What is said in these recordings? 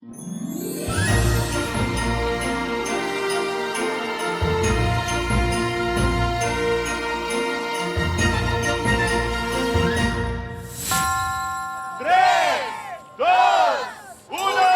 Tres, dos, uno!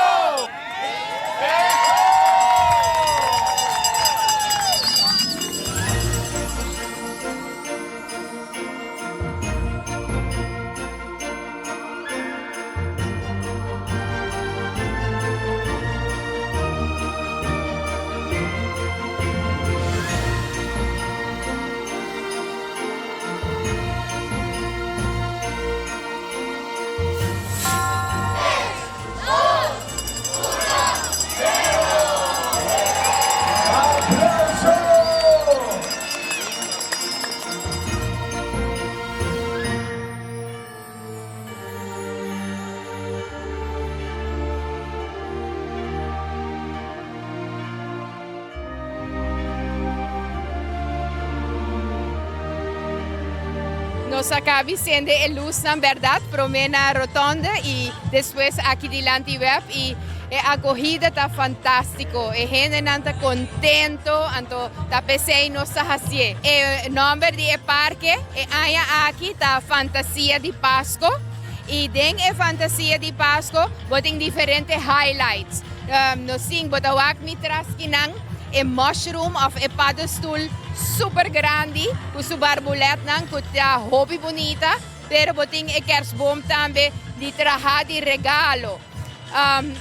Nos a caba di cende e luznan berdad, prome na rotonde y despues aki dilanti web y e acogida ta fantastico. E hendenan ta contento, anto ta pesey nos ta hacié. E nomber di e parke e aña aki ta Fantasia di Pasco y den e Fantasia di Pasco bo tin diferente highlights. Nos tin, bo ta wak mi tras kinan, e mushroom of e paddenstoel super grandi cu su barbuletnan cu ta hopi bunita, pero bo tin e kerstboom tambe di traha di regalo.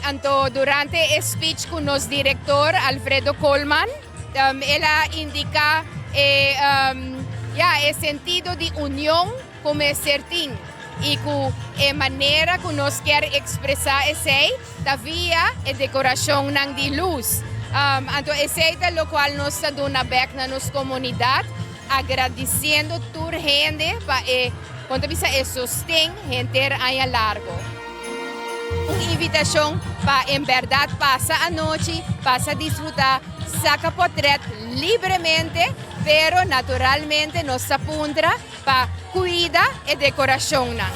Anto durante e speech cu nos director Alfredo Koolman, El a indica e ya e sentido di union cu mester tin y cu e manera cu nos kier expresa esey ta via e decoracionnan di luz. Anto esey ta locual nos ta duna bek na nos comunidad agradiciendo tur hende pa e, con ta bisa, e sosten henter aña largo. Un invitacion pa en berdad pasa anochi, pasa disfruta, saca potret libremente, pero naturalmente nos ta puntra pa cuida e decoracionnan.